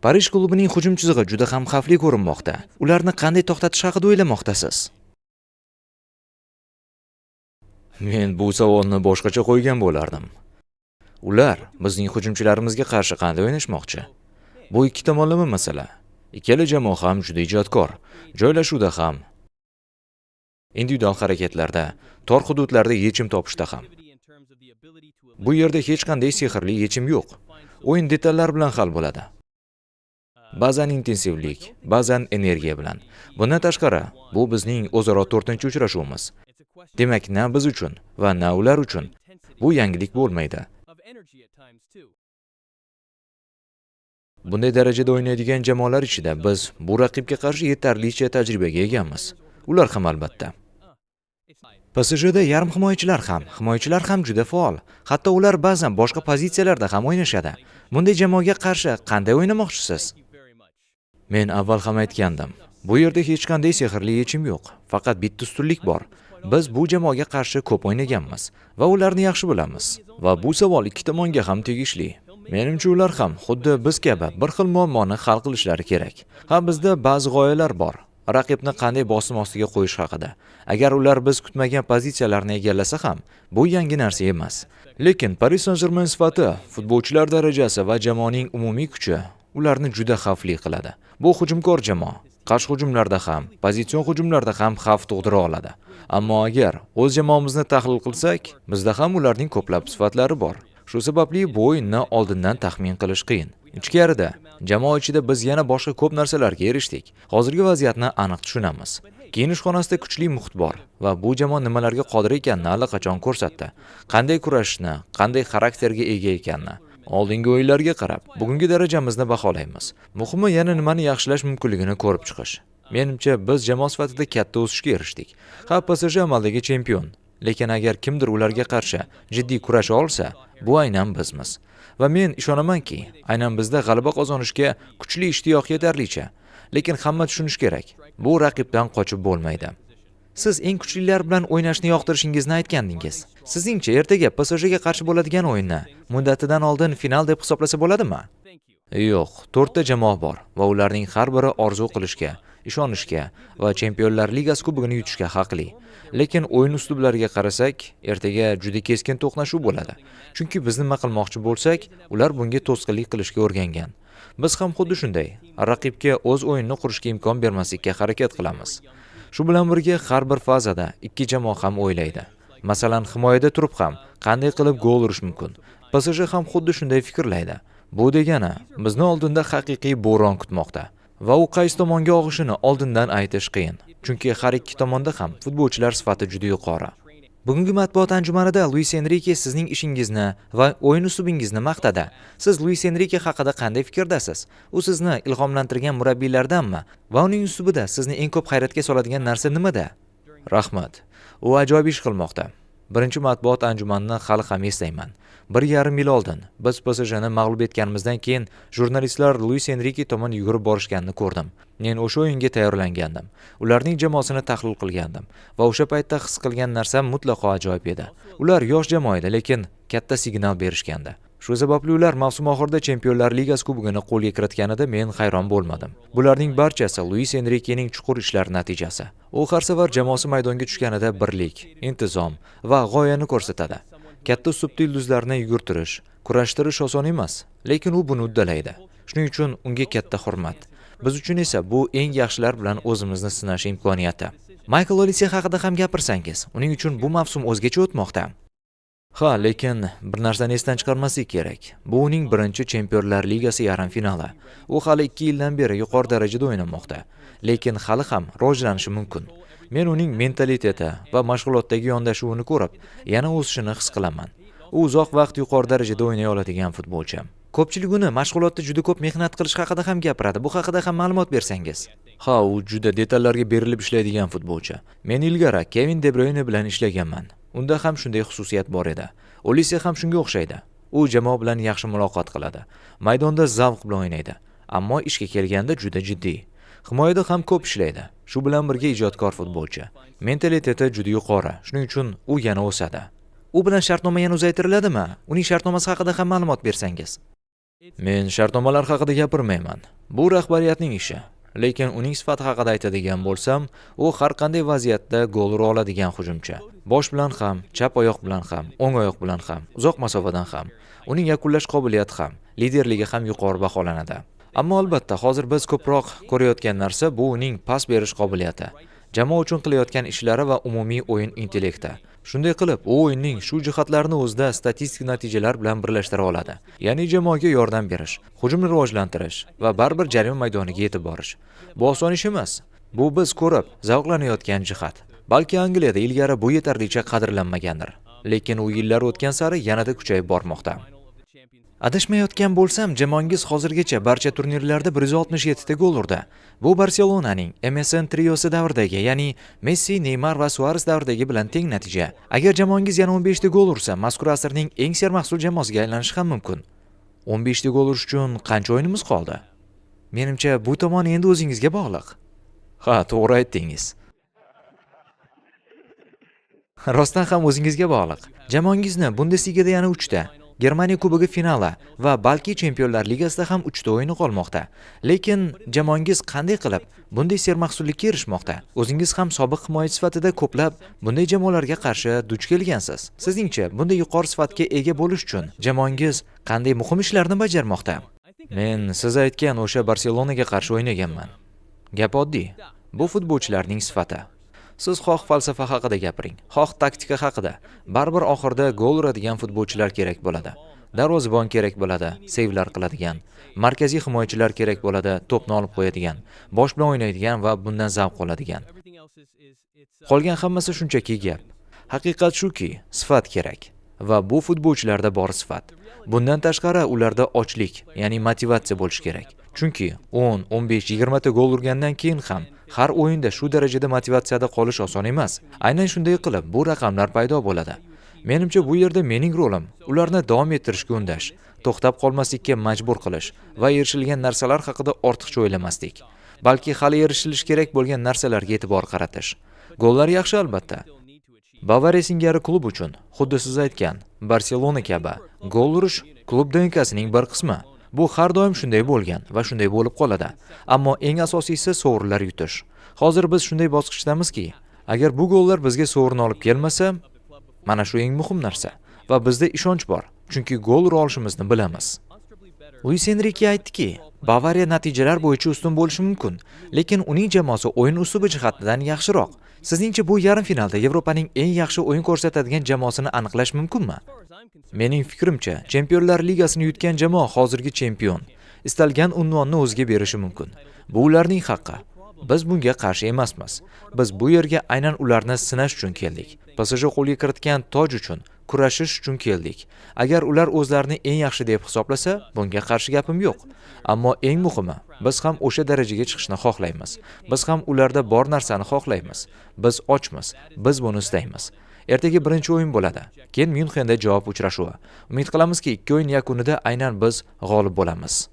Parij klubining hujum chizig'i juda ham xavfli ko'rinmoqda. Ularni qanday to'xtatish haqida o'ylamoqdasiz? Men bu savolni boshqacha qo'ygan bo'lardim. Ular bizning hujumchilarimizga qarshi qanday o'ynashmoqchi? Bu ikki tomonlama masala. Ikkala jamoa ham juda ijodkor. Joylashuvda ham, individual harakatlarda, tor hududlarda yechim topishda ham. Bu yerda hech qanday sehrli yechim yo'q. O'yin detallar bilan hal bo'ladi. Ba'zan intensivlik, ba'zan energiya bilan. Bundan tashqari, bu bizning o'zaro 4-uchrashuvimiz. Demak, na biz uchun va na ular uchun bu yangilik bo'lmaydi. Bunday darajada o'ynaydigan jamoalar ichida biz bu raqibga qarshi yetarlicha tajribaga egamiz. Ular ham albatta. PSJda yarim himoyachilar ham, himoyachilar ham juda faol. Hatto ular ba'zan boshqa pozitsiyalarda ham o'ynashadi. Bunday jamoaga qarshi qanday o'ynamoqchisiz? Men avval ham aytgandim. Bu yerda hech qanday sehrli yechim yo'q. Faqat bitta ustunlik bor. Biz bu jamoaga qarshi ko'p o'ynaganmiz va ularni yaxshi bilamiz. Va bu savol ikki tomonga ham tegishli. Menimcha ular ham xuddi biz kabi bir xil muammoni hal qilishlari kerak. Ha, bizda ba'zi g'oyalar bor. Raqibni qanday bosim ostiga qo'yish haqida. Agar ular biz kutmagan pozitsiyalarni egallasa ham, bu yangi narsa emas. Lekin Paris Saint-Germain sifati, futbolchilar darajasi va jamoaning umumiy kuchi ularni juda xavfli qiladi. Bu hujumkor jamoa. Qarshi hujumlarda ham, pozitsion hujumlarda ham xavf tug'dira oladi. Ammo agar o'z jamoamizni tahlil qilsak, bizda ham ularning ko'plab sifatlari bor. Shu sababli bu o'yinni oldindan taxmin qilish qiyin. Ichkarida, jamoa ichida biz yana boshqa ko'p narsalarga erishdik. Hozirgi vaziyatni aniq tushunamiz. Kiyinish xonasida kuchli muhit bor va bu jamoa nimalarga qodir ekanini allaqachon ko'rsatdi. Qanday kurashishni, qanday xarakterga ega ekanini. Oldingi o'yinlarga qarab, bugungi darajamizni baholaymiz. Muhimi yana nimani yaxshilash mumkinligini ko'rib chiqish. Menimcha, biz jamoa sifatida katta o'sishga erishdik. Ha, PSG amaldagi chempion. Lekin agar kimdir ularga qarshi jiddiy kurasha olsa, bu aynan bizmiz. Va men ishonamanki, aynan bizda g'alaba qozonishga kuchli ishtiyoq yetarlicha. Lekin hamma tushunishi kerak. Bu raqibdan qochib bo'lmaydi. Siz eng kuchlilar bilan o'ynashni yoqtirishingizni aytgandingiz. Sizningcha ertaga PSJga qarshi bo'ladigan o'yinni muddatidan oldin final deb hisoblasa bo'ladimi? Yo'q, 4 ta jamoa bor va ularning har biri orzu qilishga, ishonishga va Chempionlar Ligasi kubogini yutishga haqli. Lekin o'yin uslublariga qarasak, ertaga juda keskin to'qnashuv bo'ladi. Chunki biz nima qilmoqchi bo'lsak, ular bunga to'sqinlik qilishga o'rgangan. Biz ham xuddi shunday, raqibga o'z o'yinini qurishga imkon bermaslikka harakat qilamiz. Shu bilan birga har bir fazada ikki jamoa ham o'ylaydi. Masalan, himoyada turib ham qanday qilib gol urish mumkin. PSG ham xuddi shunday fikrlaydi. Bu degani, bizni oldinda haqiqiy bo'ron kutmoqda. Va u qaysi tomonga og'ishini oldindan aytish qiyin. Chunki har ikki tomonda ham futbolchilar sifati juda yuqori. Bugungi matbuot anjumanida Luis Enrike sizning ishingizni va o'yin uslubingizni maqtadi. Siz Luis Enrike haqida qanday fikrdasiz? U sizni ilhomlantirgan murabbiylardanmi? Va uning uslubida sizni eng ko'p hayratga soladigan narsa nimada? Rahmat. U ajoyib ish qilmoqda. Birinchi matbuot anjumanini hali ham eslayman. 1,5 yil oldin biz PSJni mag'lub etganimizdan keyin jurnalistlar Luis Enrike tomon yugurib borishganini ko'rdim. Men o'sha o'yinga tayyorlangandim. Ularning jamoasini tahlil qilgandim va o'sha paytda his qilgan narsam mutlaqo ajoyib edi. Ular yosh jamoa edi, lekin katta signal berishgandi. Shu sababli ular mavsum oxirida Chempionlar Ligasi kubogini qo'lga kiritganida men hayron bo'lmadim. Bularning barchasi Luis Enrikening chuqur ishlari natijasi. U har safar jamoasi maydonga tushganida birlik, intizom va g'oyani ko'rsatadi. Katta uslubda yulduzlarni yugurtirish, kurashtirish oson emas, lekin u buni uddalaydi. Shuning uchun unga katta hurmat. Biz uchun esa bu eng yaxshilar bilan o'zimizni sinash imkoniyati. Maykl Olise haqida ham gapirsangiz, uning uchun bu mavsum o'zgacha o'tmoqda. Ha, lekin bir narsani esdan chiqarmaslik kerak. Bu uning birinchi Chempionlar Ligasi yarim finali. U hali 2 yildan beri yuqori darajada o'ynamoqda, lekin hali ham rivojlanishi mumkin. Men uning mentaliteti va mashg'ulotdagi yondashuvini ko'rib, yana o'sishini his qilaman. U uzoq vaqt yuqori darajada o'ynay oladigan futbolchi. Ko'pchilik uni mashg'ulotda juda ko'p mehnat qilish haqida ham gapiradi. Bu haqida ham ma'lumot bersangiz. Ha, u juda detallarga berilib ishlaydigan futbolchi. Men ilgari Kevin De Bruyne bilan ishlaganman. Unda ham shunday xususiyat bor edi. Olise ham shunga o'xshaydi. U jamoa bilan yaxshi muloqot qiladi. Maydonda zavq bilan o'ynaydi, ammo ishga kelganda juda jiddiy. Himoyada ham ko'p ishlaydi. Shu bilan birga ijodkor futbolchi. Mentaliteti juda yuqori, shuning uchun u yana o'sadi. U bilan shartnoma yana uzaytiriladimi? Uning shartnomasi haqida ham ma'lumot bersangiz. Men shartnomalar haqida gapirmayman. Bu rahbariyatning ishi. Lekin uning sifati haqida aytadigan bo'lsam, u har qanday vaziyatda gol ura oladigan hujumchi. Bosh bilan ham, chap oyoq bilan ham, o'ng oyoq bilan ham, uzoq masofadan ham. Uning yakunlash qobiliyati ham, liderligi ham yuqori baholanadi. Ammo albatta hozir biz ko'proq ko'rayotgan narsa bu uning pas berish qobiliyati. Jamoa uchun qilayotgan ishlari va umumiy o'yin intellekti. Shunday qilib, u o'yinning shu jihatlarini o'zida statistik natijalar bilan birlashtira oladi. Ya'ni jamoaga yordam berish, hujumni rivojlantirish va baribir jarima maydoniga yetib borish. Bu oson ish emas. Bu biz ko'rib zavqlanayotgan jihat. Balki Angliyada ilgari bu yetarlicha qadrlanmagandir. Lekin u yillar o'tgan sari yanada kuchayib bormoqda. Adashmayotgan bo'lsam, jamoangiz hozirgacha barcha turnirlarda 167 ta gol urdi. Bu Barselonaning MSN triosi davridagi, ya'ni Messi, Neymar va Suares davridagi bilan teng natija. Agar jamoangiz yana 15 ta gol ursa, mazkur asrning eng sermahsul jamoasiga aylanishi ham mumkin. 15 ta gol urish uchun qancha o'yinimiz qoldi? Menimcha, bu tomon endi o'zingizga bog'liq. Ha, to'g'ri aytdingiz. Rostdan ham o'zingizga bog'liq. Jamoangizni Bundesligada yana 3 ta, Germaniya Kubogi finali va balki Chempionlar Ligasida ham 3 ta o'yini qolmoqda. Lekin jamoangiz qanday qilib bunday sermahsullikka erishmoqda? O'zingiz ham sobiq himoyachi sifatida ko'plab bunday jamoalarga qarshi duch kelgansiz. Sizningcha, bunday yuqori sifatga ega bo'lish uchun jamoangiz qanday muhim ishlarni bajarmoqda? Men siz aytgan o'sha Barselonaga qarshi o'ynaganman. Gap oddiy. Bu futbolchilarning sifati. Siz xoh falsafa haqida gapiring, xoh taktika haqida, baribir oxirida gol uradigan futbolchilar kerak bo'ladi. Darvozabon kerak bo'ladi, seyvlar qiladigan. Markaziy himoyachilar kerak bo'ladi, to'pni olib qo'yadigan, bosh bilan o'ynaydigan va bundan zavq oladigan. Qolgan hammasi shunchaki gap. Haqiqat shuki, sifat kerak va bu futbolchilarda bor sifat. Bundan tashqari ularda ochlik, ya'ni motivatsiya bo'lishi kerak. Chunki 10, 15, 20 ta gol urgandan keyin ham har o'yinda shu darajada motivatsiyada qolish oson emas. Aynan shunday qilib bu raqamlar paydo bo'ladi. Menimcha, bu yerda mening rolim ularni davom ettirishga undash, to'xtab qolmaslikka majbur qilish va erishilgan narsalar haqida ortiqcha o'ylamaslik, balki hali erishilishi kerak bo'lgan narsalarga e'tibor qaratish. Gollar yaxshi, albatta. Bavariya singari klub uchun, xuddi siz aytgan Barselona kabi, gol urish klub DNKsining bir qismi. Bu har doim shunday bo'lgan va shunday bo'lib qoladi. Ammo eng asosiysi sovrinlar yutish. Hozir biz shunday bosqichdamizki, agar bu gollar bizga sovrin olib kelmasa, mana shu eng muhim narsa va bizda ishonch bor, chunki gol ura olishimizni bilamiz. Luis Enrike aytdiki, Bavariya natijalar bo'yicha ustun bo'lishi mumkin, lekin uning jamoasi o'yin uslubi jihatidan yaxshiroq. Sizningcha, bu yarim finalda Yevropaning eng yaxshi o'yin ko'rsatadigan jamoasini aniqlash mumkinmi? Mening fikrimcha, Chempionlar Ligasini yutgan jamoa hozirgi chempion. Istalgan unvonni o'ziga berishi mumkin. Bu ularning haqqi. Biz bunga qarshi emasmiz. Biz bu yerga aynan ularni sinash uchun keldik. PSG qo'lga kiritgan toj uchun kurashish uchun keldik. Agar ular o'zlarini eng yaxshi deb hisoblasa, bunga qarshi gapim yo'q. Ammo eng muhimi, biz ham o'sha darajaga chiqishni xohlaymiz. Biz ham ularda bor narsani xohlaymiz. Biz ochmiz. Biz buni istaymiz. Ertaga birinchi o'yin bo'ladi. Keyin Myunxenda javob uchrashuvi. Umid qilamizki, ikki o'yin yakunida aynan biz g'olib bo'lamiz.